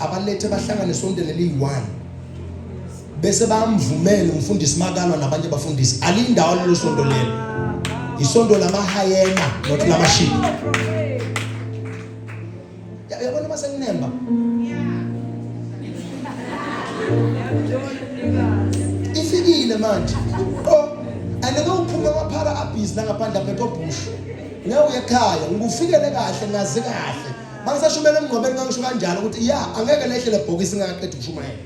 Abalethe bahlangane esontweni eliyi-one bese bayamvumela umfundisi makalwa nabanye abafundisi. Alindawo lelo sonto lelo, isonto lamahayena not lamashipi. Uyabona uma senginemba ifikile manje. Oh, and ngeke uphume amaphara abhizi la ngaphandle aphethe obhushu, ngeke uye ekhaya ngikufikele kahle, ngazi kahle. Mangisashumela emngcwabeni ngangisho kanjalo ukuthi ya angeke lehle lebhokisi ngingakaqedi ukushumayela.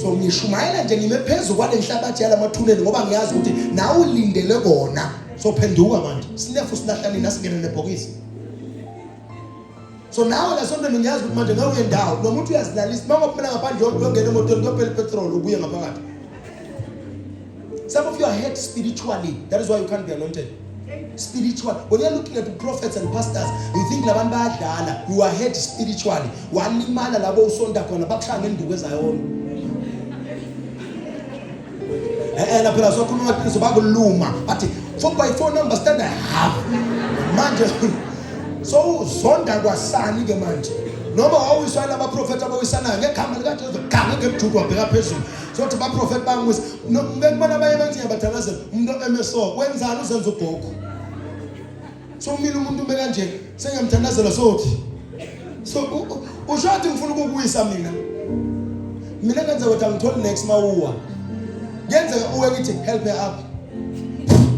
So ngishumayela nje ngime phezu kwale nhlabathi yalamathuneni ngoba ngiyazi ukuthi nawe ulindele kona. So phenduka manje. Sinefu silahla nini asingene nebhokisi. So nawe la sontweni ngiyazi ukuthi manje ngeke uye ndawo. Lo muntu uyazilalisa. Uma ungaphumela ngaphandle uyongena emotweni kuyophela ipetrol ubuye ngaphakathi. Some of you are hurt spiritually. That is why you can't be anointed. Spiritual. When you're looking at prophets and pastors, you think labantu bayadlala. You are hurt spiritually. Walimala labo usonta khona bakushaya ngenduku ezayona. Eh eh phela sokhuluma amaqiniso bakuluma bathi 4 by 4 number standard half. Manje so uzonda kwasani ke manje. Noma wawiswa laba prophet abawisanayo ngegama likaJesu gange ngebujuku wabheka phezulu. Sothi baprofeti bangwisa. Ngibona abanye bathi ngiyabathandazela umuntu MSO wenzani uzenza ugogo. So umile umuntu ume kanje sengiyamthandazela sothi. So usho ukuthi ngifuna ukukuwisa mina. Mina ngenza ukuthi angitholi next mawuwa. Kuyenzeka uwe ngithi help her up.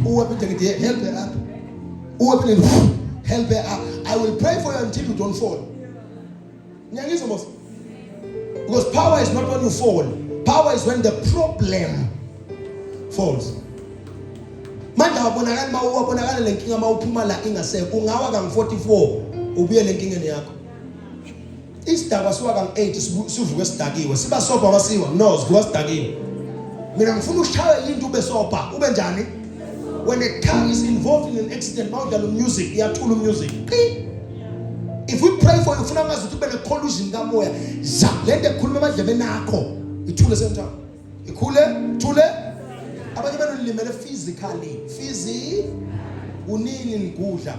Uwe phinde ngithi help her up. Uwe phinde ngithi help her up. I will pray for you until you don't fall. Ngiyangizwa mos. Because power is not when you fall. Power is when the problem falls. Manje awabonakali uma uwabonakala le nkinga uma uphuma la ingasekho ungawa kang 44 ubuyele enkingeni yakho. Isidakwa siwa kang 8 sivuke sidakiwe. Siba sobha basiwa. No, sivuka sidakiwe. Mina ngifuna ushawe into ube sobha. Ube njani? When a car is involved in an accident, mawudlala music, iyathula music. Qi. If we pray for you, ufuna ngazi ukuthi ube ne collision kamoya. Za lento ekhuluma emadlebeni akho ithule same time. Ikhule, thule. Abanye benu limele physically. Physi kunini nigudla.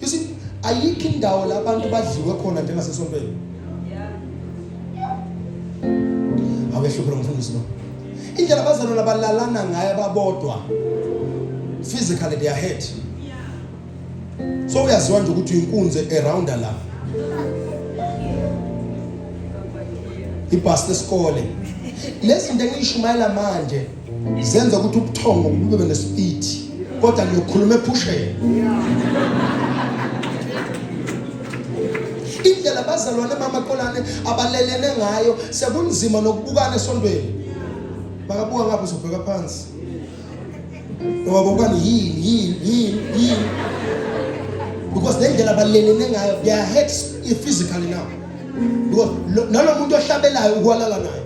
You see, ayikho indawo la abantu badliwe khona njengasesontweni. Awehluphela umfundisi lo. Indlela abazalwane abalalana ngayo ababodwa physically they are hurt. So uyaziwa nje ukuthi uyinkunzi erounda la. Ibhasi lesikole. Lezi zinto engiyishumayela manje zenza ukuthi ubuthongo bube nespeed kodwa ngiyokhuluma ephusheni. Indlela abazalwane bamaqolane abalelene ngayo sekunzima nokubukana esontweni. Bakabuka ngapha uzobheka phansi. Ngoba bobani yini yini yini yini because le ndlela abalelene ngayo they are hurt physically now because nalo muntu ohlabelayo ukwalala naye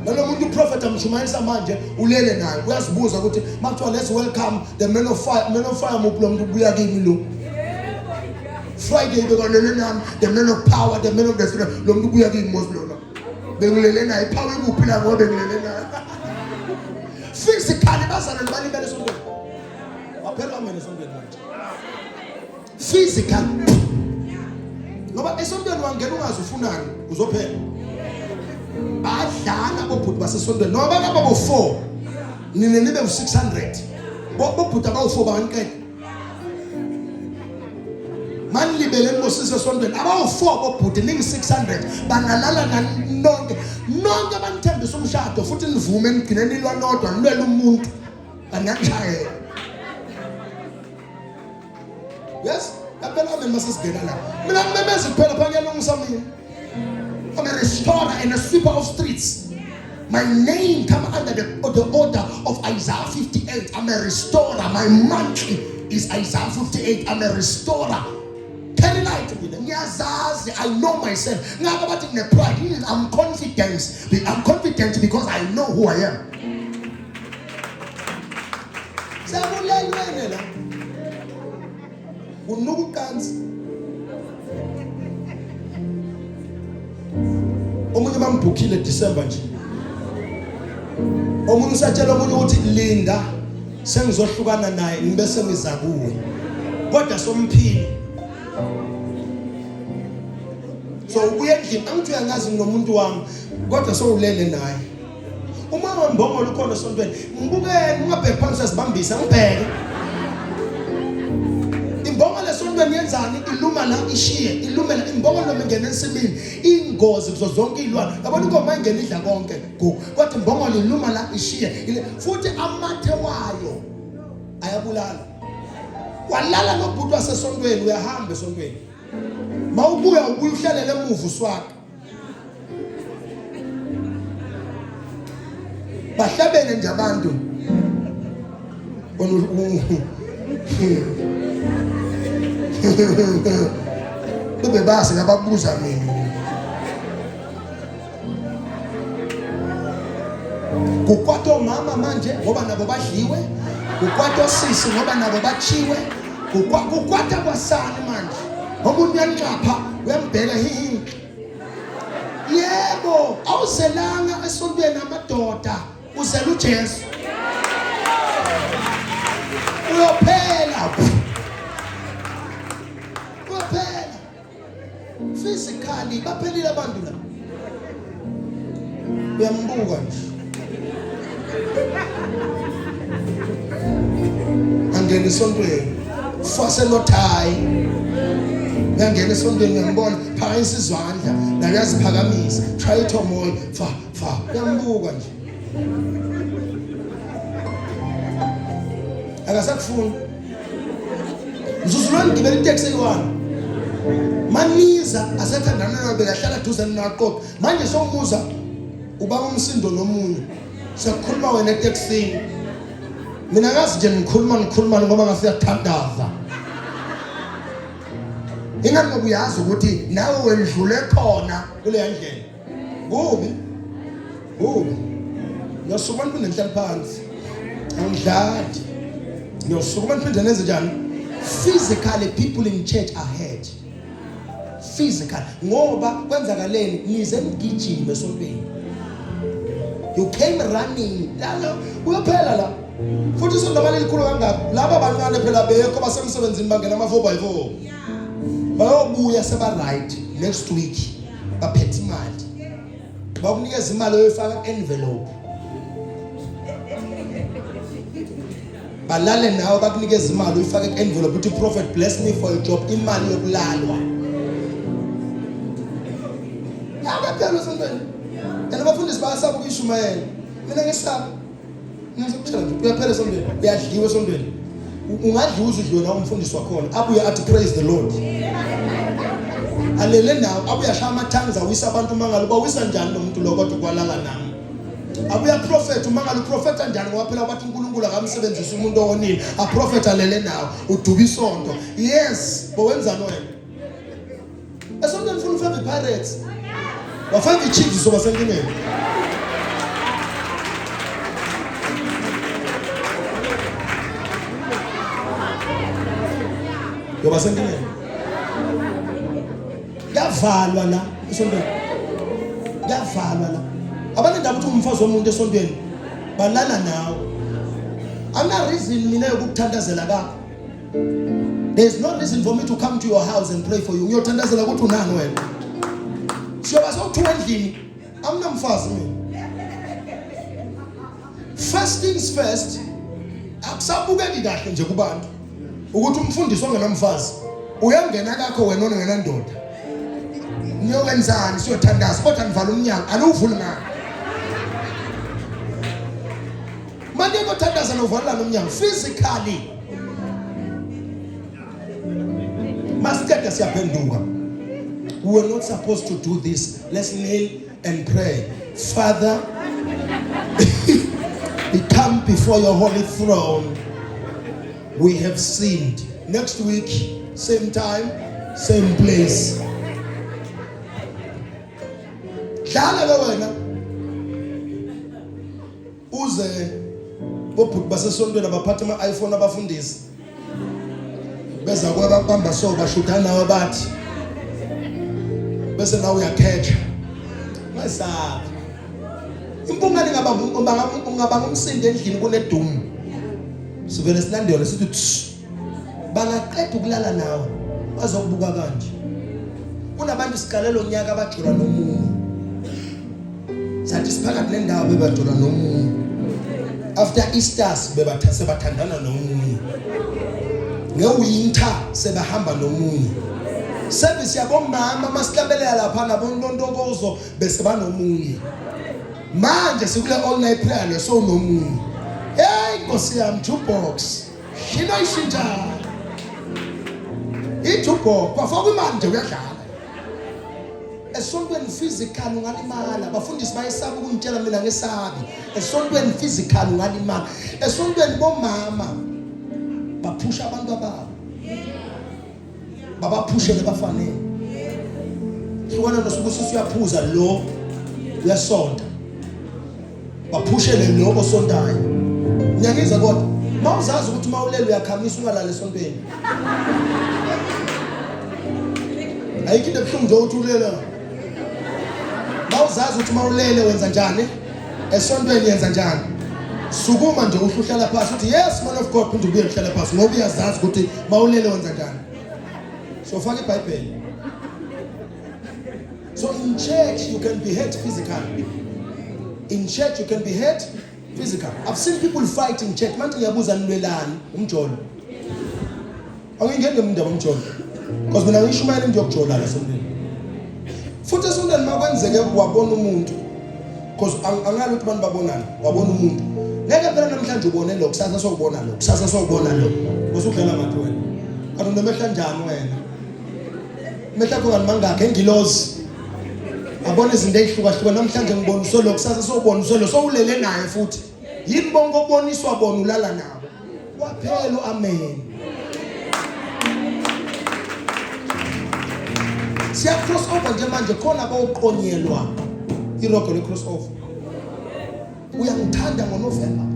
nalo muntu uprofet amshumayelisa manje ulele naye uyazibuza ukuthi makuthiwa let's welcome the man of fire man of fire muphi lo muntu ubuya kimi lo Friday bekalele nami the man of power the man of the spirit lo muntu ubuya kimi mos lona bengilele naye power ikuphi la ngoba bengilele naye physically bazalwane balimele esontweni waphela amen esontweni manje physical ngoba esontweni wangena ungazi ufunani uzophela badlala bobhuti basesontweni noma bakaba bo-4 nina nibe u-600 bobhuti abawu-4 banganiqeda manilibele nibosise esontweni abawu-4 bobhuti ningi-600 bangalala nonke nonke banithembisa umshado futhi nivume nigcine nilwa nodwa nilwela umuntu banganishayela Yes, yaphela amen masesingena la. Mina ngimemeza kuphela pha ngiyalungisa mina. I'm a restorer and a sweeper of streets. My name come under the order of Isaiah 58. I'm a restorer. My mantle is Isaiah 58. I'm a restorer. Carry light mina ngiyazazi I know myself. Ngaba bathi ngine pride. I'm confident. I'm confident because I know who I am. Sekulelwene la. Kunuka uqansi. Omunye bambhukhile December nje. Omunye usatshela omunye ukuthi linda sengizohlukana naye ngibe sengiza kuwe. Kodwa somphile. So ubuye endlini, angithi uyangazi nginomuntu wami, kodwa sowulele naye. Uma wembongolo ukhona esontweni, ngibukeni ungabheki phansi uyazibambisa, ngibheke. Imbongolo esontweni yenzani? Iluma la ishiye, ilumela imbongolo noma ingena ensimini, ingozi kuzo zonke izilwane. Yabona inkomo ingena idla konke, gugu. Kodwa imbongolo iluma la ishiye. Futhi amathe wayo ayabulala. Walala nobhuti wasesontweni, uyahamba esontweni. Mawubuya ubuya uhlalele emuva uswaka. Bahlabene nje abantu. Bebe base lababuza mina. Kukwata omama manje ngoba nabo badliwe, kukwata osisi ngoba nabo bachiwe, kukwata kwasani manje. Omunye uyanxapha uyambheka hihi. Yebo, awuzelanga esontweni amadoda, uzela uJesu. Uyophela. Uyophela. Physically baphelile abantu la. Uyambuka nje. Angena esontweni. Fase nothayi. Uyangena esontweni uyambona phakamisa izandla naye uyaziphakamisa. Try it moya fa fa uyambuka nje. Akasakufuni. Mzuzulwane gibela iteksi eyi-one. Maniza asethandana nawe bekahlala duzane naqoqa. Manje sowumuza ubanga umsindo nomunye. Sekukhuluma wena etekisini. Mina ngazi nje ngikhuluma ngikhuluma ngoba ngasiyathandaza. Ingani ngoba uyazi ukuthi nawe wendlule khona kuleya ndlela. Kubi. Kubi. Ngiyosukuma niphinde nihlale phansi. Angidlali. Ngiyosukuma niphinde nenze njani? Physically people in church are hurt. Physical ngoba kwenzakaleni nize nigijime esontweni. You came running. Lalo uyophela la. Futhi isonto mali likhulu kangaka. Laba bancane phela bekho basemsebenzini bangena ama 4x4. Bayobuya seba right next week. Baphethe imali. Bakunikeza imali oyoyifaka envelope. Balale nawe bakunikeza imali uyifake envelope uthi prophet bless me for a job imali yokulalwa. Akaphela esontweni. And abafundisi bayasaba ukuyishumayela. Mina ngisaba. Ngizokutshela nje uyaphela esontweni, uyadliwa esontweni. Ungadliwa uzudliwe nawe umfundisi wakhona. Abuye athi praise the Lord. Alele nawe abuye ashaya amathangi awisa abantu umangalo bawisa njani lo muntu lo kodwa kwalala nami. Abuye aprofethe umangalo uprofetha njani ngoba phela bathi uNkulunkulu akamsebenzisa umuntu owonile. Aprofethe alele nawe uduba isonto. Yes, bowenzani wena? Esontweni ufuna ufeve Pirates. Wafeva iChiefs soba senkingeni. Yoba senkingeni. Kuyavalwa la esontweni. Kuyavalwa la. Abanendaba ukuthi umfazi womuntu esontweni balala nawe. Angina reason mina yokukuthandazela kakho. There is no reason for me to come to your house and pray for you. Ngiyothandazela ukuthi unani wena. Siyoba sokuthiwa endlini anginamfazi mina. First things first, akusabukeki kahle nje kubantu ukuthi umfundisi ongenamfazi uyangena kakho wena ongenandoda. Niyokwenzani siyothandaza kodwa nivala umnyango aliwuvuli ngani. Manje kothandaza novalelana umnyango physically. Masiqeda siyaphenduka. We were not supposed to do this. Let's kneel and pray. Father, we come before your holy throne. We have sinned. Next week, same time, same place. Dlala ke wena. Uze bobhuti basesontweni abaphatha ama-iPhone abafundisi beza kwababamba so bashuda nawe bathi bese nawe uyakhetha ungasabi impungane ingabamba ungabanga umsindo endlini kunedumu sivele silandele sithi tsh bangaqeda ukulala nawe bazokubuka kanje. Kunabantu siqale lo nyaka abajola nomunye. Sathi siphakathi nendawo bebajola nomunye. After Easter bebatha sebathandana nomunye. Ngewinter sebahamba nomunye. Service yabomama masihlabelela lapha nabontontokozo bese banomunye. Manje sikule all night prayer lo sowunomunye. Hey Nkosi yami jukebox. Shino ishintsha. Ijukebox kwafaka imali nje uyadlala. Esontweni physical ungalimala. Abafundisi bayesaba ukungitshela mina ngesabi. Esontweni physical ungalimala. Esontweni bomama baphusha abantu ababo. Babaphushele bafanele. Hlukana nosuku usuyaphuza lo uyasonta. Baphushele lo osontayo. Ngiyangizwa kodwa. Mawuzazi ukuthi mawulele uyakhamisa ungalali esontweni. Ayikho into ebuhlungu nje ukuthi ulele. Mawuzazi ukuthi mawulele wenza njani? Esontweni yenza njani? Sukuma nje uhluhlala phansi uthi yes man of God phinde ubuye uhlala phansi ngoba uyazazi ukuthi mawulele wenza njani. So faka iBhayibheli. So in church you can be hurt physically. In church you can be hurt physical. I've seen people fight in church. Manje ngiyabuza nilwelani umjolo. Angingeni ngemndaba umjolo. Because mina ngishumayela into yokujola la sontweni. Futhi esontweni makwenzeke wabona umuntu because angali ukuthi abantu babonani, wabona umuntu. Ngeke phela namhlanje ubone lo, kusasa sowubona lo, kusasa sowubona lo. Usudlala ngaphi wena? Kanti unomehla njani wena? Mehla akho kanti mangakhi engilozi. Abona izinto ezihlukahlukene namhlanje ngiboniswe lo kusasa sowuboniswe lo sowulele naye futhi. Yini bonke oboniswa bona ulala nabo. Waphela amen. Siya cross over nje manje khona bawuqonyelwa irogo le cross over. Uyangithanda ngoNovember.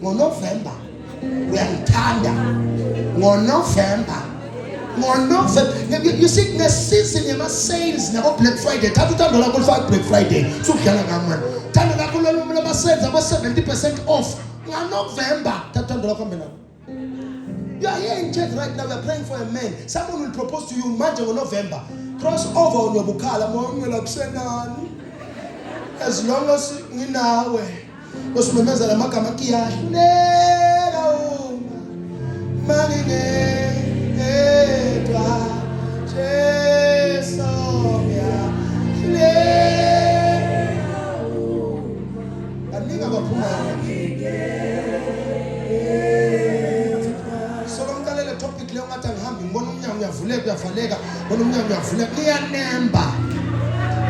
NgoNovember uyangithanda ngoNovember ngoNovember you see ngesizini yama-sales nabo-Black Friday thatha uthando lakho lufake Black Friday sukudlala ngami mani thando lakho lwama-sales abo-70% off ngaNovember thatha uthando lakho hambe nalo. You are here in church right now, we are praying for a man. Someone will propose to you manje ngoNovember. Cross over on your bukhala moya ongcwele akusenani. As long as nginawe. Usimemeza lamagama kiyahluleka uma mangingedwa Jesu ngiyahluleka baningi abaphumayo solo ngiqalele topic leyo ngathi angihambi ngibona umnyango uyavuleka uyavaleka bona umnyango uyavuleka niyanemba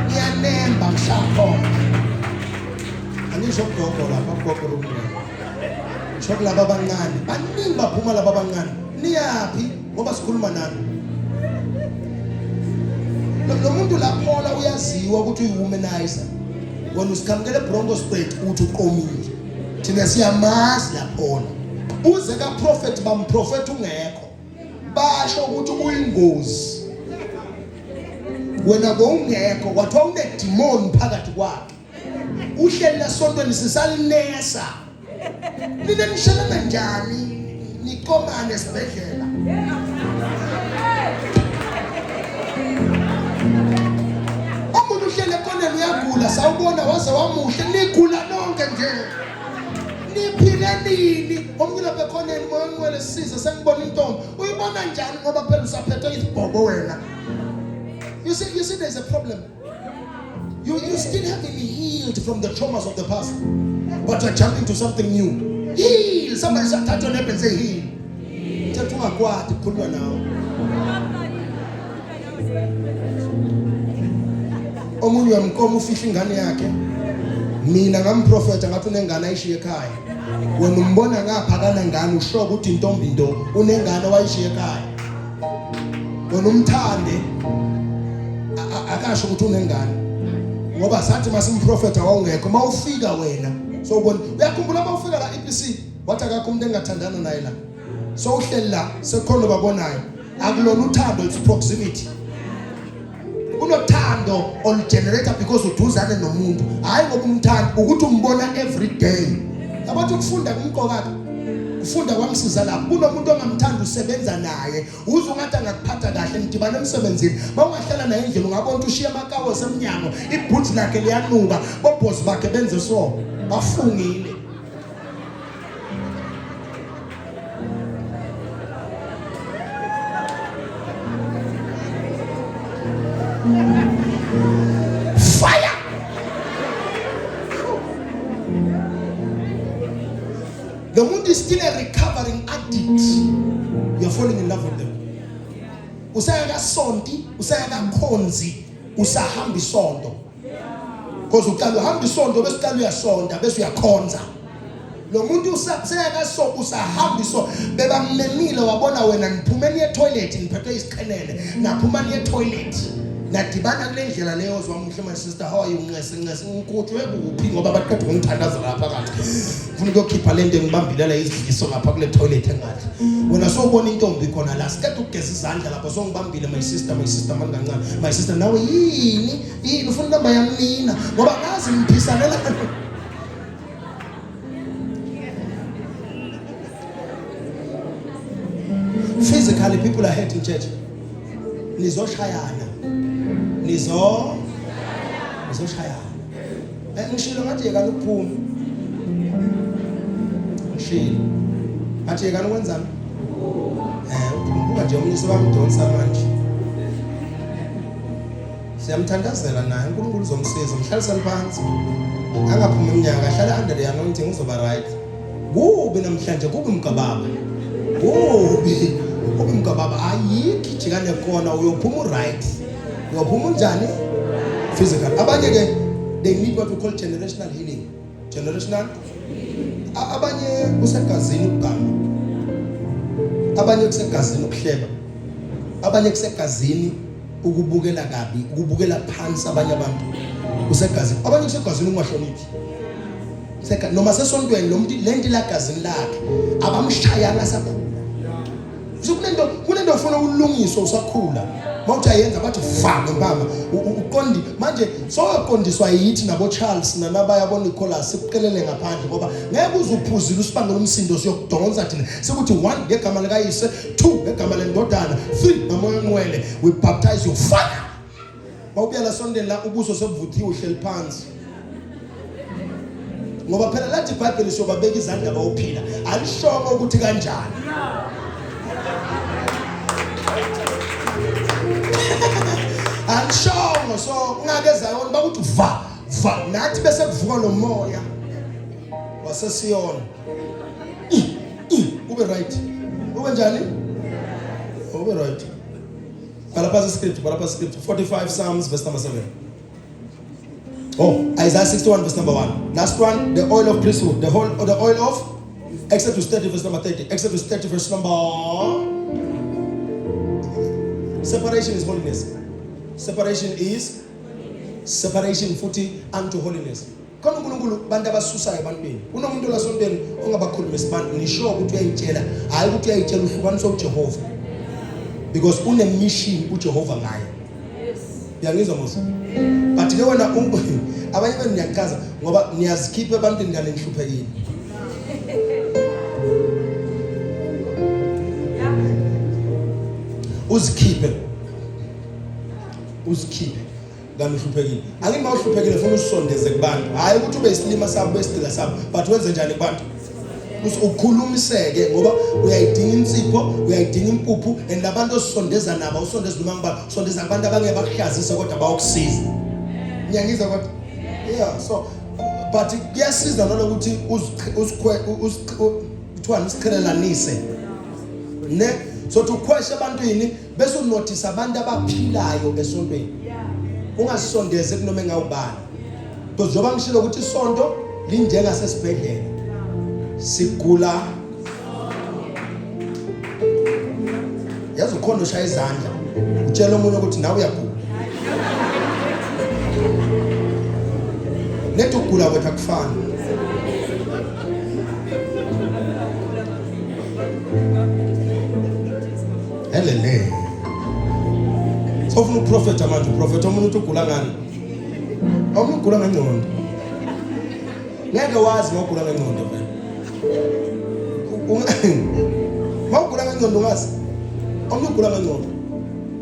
niyanemba ngishaya khona. Angisho kugogo lapha kugogo lomncane. Sho kulaba abancane. Baningi baphuma laba abancane. Niyaphi ngoba sikhuluma nani. Lo muntu laphola uyaziwa ukuthi uyi-womanizer. Wena usikhamukele bronco spray uthi uqomile. Thina siyamazi laphola. Uze ka prophet bamprofet ungekho. Basho ukuthi uyingozi. Wena bowungekho kwathiwa unedemon phakathi kwakhe. Uhleli lasontweni sisalinesa. Nina nishelana njani niqomane esibhedlela? Umuntu uhleli ekoneni uyagula sawubona waze wamuhle nigula nonke nje. Niphile nini? Omunye lapha ekhoneni moya ongcwele size sengibona intombi. Uyibona njani ngoba phela usaphethwe isibhobo wena? You see there's a problem. You still haven't healed from the traumas of the past, but you're jumping to something new. Heal. Somebody should touch your neighbor and say heal. Thetha ungakwati kukhulunywa nawe. Omunye uyamqoma ufihla ingane yakhe. Mina ngamprofetha ngathi unengane ayishiye ekhaya. Wena umbona ngapha kanangane usho ukuthi intombi nto unengane wayishiye ekhaya. Wena umthande akasho ukuthi unengane ngoba sathi masimprofetha wawungekho mawufika wena so ubona uyakhumbula mawufika la EPC wathi akakho umuntu engathandana naye la so uhleli la sekukhona babonayo akulona uthando it's proximity unothando olugenerator because uduzane nomuntu hayi ngoba umthanda ukuthi umbona every day yabathi ukufunda kumqoka Ufunda kwamsiza lapho. Kunomuntu ongamthanda usebenza naye, uze ungathi angakuphatha kahle, nidibana emsebenzini. Mawungahlala naye endlini ungabona ukuthi ushiya amakawo semnyango, iboots lakhe liyanuka, bobhozi bakhe benze so, bafungile. Fire! Lo muntu is still a recovering addict. You are falling in love with them. Usayakasonti, usayakakhonzi, usahamba isonto. Because uqala uhamba isonto bese uqala uyasonta bese uyakhonza. Lo muntu useyakaso usahamba iso bebamemile wabona wena niphume niye toilet niphethe isiqhelele naphuma niye toilet nadibana kule ndlela leyo zwa muhle my sister how are you ncese ncese ngikutshwe kuphi ngoba baqeda ukungithandaza lapha phakathi ngifuna ukuyokhipha le nto engibambilela izidliso lapha kule toilet engathi wena sowubona intombi khona la siqeda ukugeza izandla lapho songibambile my sister my sister mani kancane my sister nawe yini yini ufuna inamba yami nina ngoba ngazi ngiphisanela. Physically people are hurt in church. Nizoshayana. Nizo nizoshayana. Eh ngishilo ngathi yekani ukuphuma. Ngishilo. Ngathi yekani ukwenzani? Eh uphuma nje omunye sebamdonsa manje. Siyamthandazela naye uNkulunkulu uzomsiza mhlalisani phansi angaphumi iminyaka ahlale under the anointing uzoba right kubi namhlanje kubi mgababa kubi kubi mgababa ayikho ijikane khona uyophuma uright uyophuma unjani physical abanye ke they need what we call generational healing generational abanye kusegazini ukuganga abanye kusegazini ukuhleba abanye kusegazini ukubukela kabi ukubukela phansi abanye abantu kusegazini abanye kusegazini ukungahloniphi seka noma sesontweni lo muntu lento ilagazini lakhe abamshayanga sakhula so kunento kunento ofuna ukulungiswa usakhula mawuthi ayenza bathi fa ngempama uqondi manje soqondiswa yithi nabo Charles nanabaya bo Nicholas sikuqelele ngaphandle ngoba ngeke uzuphuzile usibangela umsindo siyokudonsa thina sikuthi one ngegama likayise 2 ngegama lendodana 3 ngamoya ongcwele we baptize you fire mawubuya la sontweni la ubuso sebuvuthiwe uhleli phansi ngoba phela lathi iBhayibheli siyobabeka izandla bawuphila alishongo ukuthi kanjani alishongo so ungake ezayona bakuthi va va nathi bese kuvuka lo moya wasesiyona ube right ube njani ube right bhala phansi script bhala phansi script 45 Psalms verse number 7 Oh, Isaiah 61 verse number 1. Last one, the oil of priesthood, the whole the oil of Exodus 30 verse number 30. Exodus 30 verse number Separation is holiness. Separation is separation futhi unto holiness. Khona uNkulunkulu abantu abasusayo ebantwini. Kunomuntu olasontweni ongabakhulumisi abantu ngisho ukuthi uyayitshela, hayi ukuthi uyayitshela uhlukaniswa uJehova. Because une mission uJehova ngaye. Yes. Uyangizwa mos? But ke wena abanye benu niyachaza ngoba niyazikhipha ebantwini kanti nihluphekile. Uzikhiphe. Uzikhiphe. Kanti uhluphekile. Angithi uma uhluphekile funa usondeze kubantu. Hayi ukuthi ube isilima sabo besigcila sabo, but wenze njani kubantu? Ukhulumiseke ngoba uyayidinga insipho, uyayidinga impuphu and labantu osondeza nabo usondeza noma ngibani, usondeza kubantu abangeke bakuhlazise kodwa bayokusiza. Ngiyangizwa kodwa. Yeah, so but kuyasiza nalokuthi uzikhwe kuthiwani usiqhelelanise. Ne? So to question ebantwini bese unothisa abantu abaphilayo esontweni ungasondeze kunoma engawubani because njengoba ngishilo ukuthi isonto linjengasesibhedlela sigula yazi ukhona ushaya izandla utshela omunye ukuthi nawe uyagula nethi ukugula kwethu akufani Helele. Sofuna uprofeta manje, uprofeta omunye uthi ugula ngani? Omunye ugula ngengqondo. Ngeke wazi ngogula ngengqondo vele. Mawugula ngengqondo ngazi. Omunye ugula ngengqondo.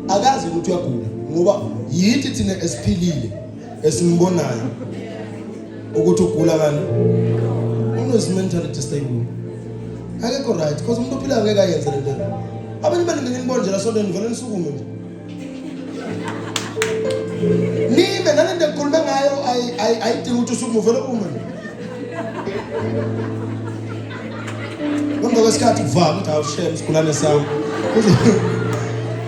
Akazi ukuthi uyagula ngoba yithi thina esiphilile esimbonayo ukuthi ugula kani. Umuntu is mentally disabled. Akekho right because umuntu ophilayo ngeke ayenze le nto. Abanye baningi nginibona nje la sontweni ngivele nisukume nje. Nime nalento engikhulume ngayo ayidingi ukuthi usukume uvele ume. Ngemva kwesikhathi kuvama ukuthi hawu shem isigulane sami.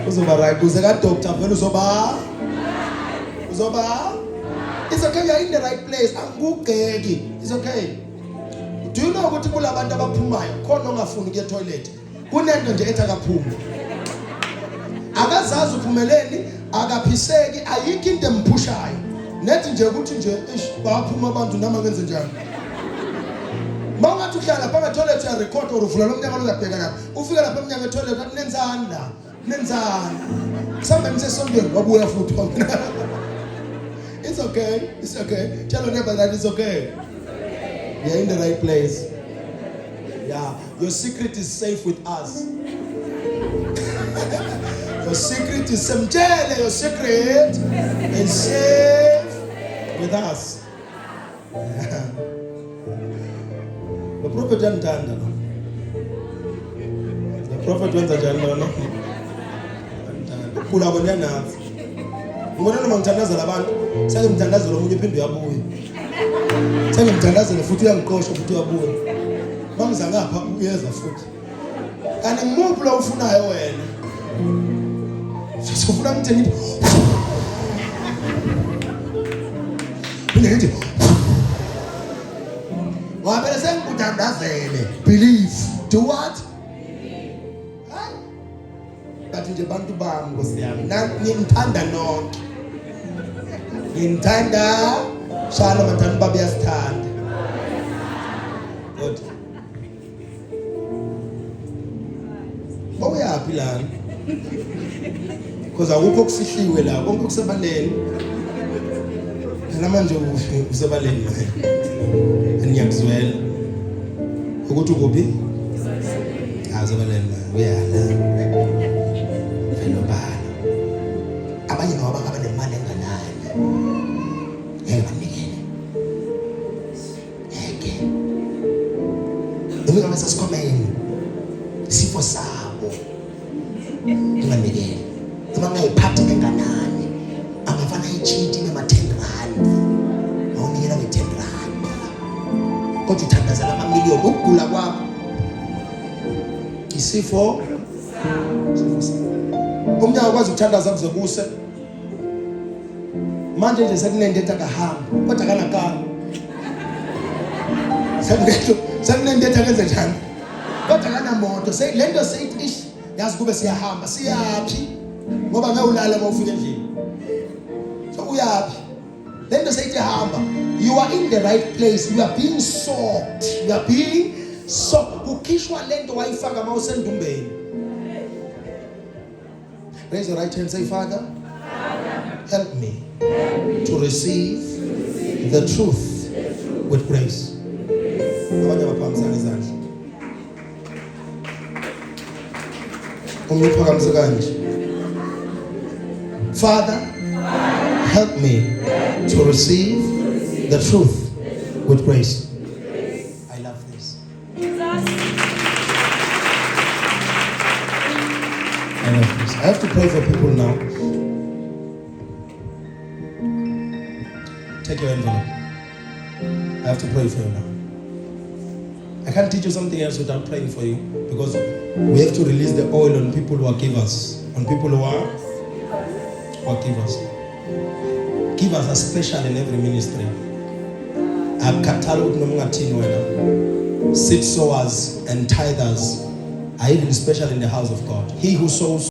Uzoba right kuze ka doctor vele uzoba It's okay, you're in the right place. Angikugxeki. It's okay. Do you know ukuthi kulabantu abaphumayo khona ongafuni ukuya toilet? Kunento nje ethi akaphumi. Akazazi uphumeleni, akaphiseki, ayikho into emphushayo. Nethi nje ukuthi nje ish baphuma abantu noma ngenze njani. Mawungathi uhlala lapha toilet uya record or uvula lo mnyango uyabheka lapha. Ufika lapha emnyango etoilet athi nenzani la? Nenzani? Mhlawumbe nisesontweni wabuya futhi wangena. It's okay. It's okay. Tell your neighbor that it's okay. We are in the right place. Yeah. Your secret is safe with us. Your secret is semtshele your secret is safe with us. Lo prophet uyangithanda lo. Lo prophet wenza njani lona? Uyangithanda. Ukugula kona uyangazi. Ngibona noma ngithandazela abantu, sengimthandazela omunye uphinde uyabuya. Sengimthandazela futhi uyangiqosha futhi uyabuya. Mangiza ngapha uyeza futhi. Kanti ngimuphi lo ufunayo wena? Sifuna ngithi ngithi Phinde ngithi Ngoba phela sengikuthandazele. Believe. Do what? Hayi. But nje bantu bami Nkosi yami, nginithanda nonke. Nginithanda shana madani baba uyasithanda. Good. Bawuyaphi lana? Because akukho okufihliwe la, konke kusebaleni. Phela manje usebaleni wena. Ngiyakuzwela. Ukuthi ukuphi? Azobaleni manje uyala. Phela obala. Abanye ngoba bangaba nemali enganani. Ngeke banikele. Ngeke. Noma ngabe sasikhomeni. Isifo sabo. Unganikeli. Noma ngayiphathi enganani. Angafana itshintshe ibe ma-10 rand. Awunikela nge-10 rand. Kodwa uthandazela amamiliyoni ukugula kwakho. Isifo isifo sakho. Umnyango ukwazi ukuthandaza kuze kuse. Manje nje sekunento ethi akahambi kodwa akanakanga. Sekunento sekunento ethi akenze njani? Kodwa akanamoto. Le nto seyithi ish yazi kube siyahamba siyaphi ngoba ngeke ulale uma ufika endlini. So uyaphi? Le nto seyithi hamba. You are in the right place. You are being sought. You are being sought. Kukhishwa lento wayifaka uma usendumbeni. Raise your right hand, say, Father, help me to receive the truth with grace. Abanye abaphakamisana izandla. Uma uphakamise kanje. Father, help me to receive the truth with grace. I love this. I love this. I have to pray for people now. Take your envelope. I have to pray for you now. I can't teach you something else without praying for you because we have to release the oil on people who are givers, on people who are givers. Givers are special in every ministry. Akukhathali ukuthi noma ungathini wena. Seed sowers and tithers are even special in the house of God. He who sows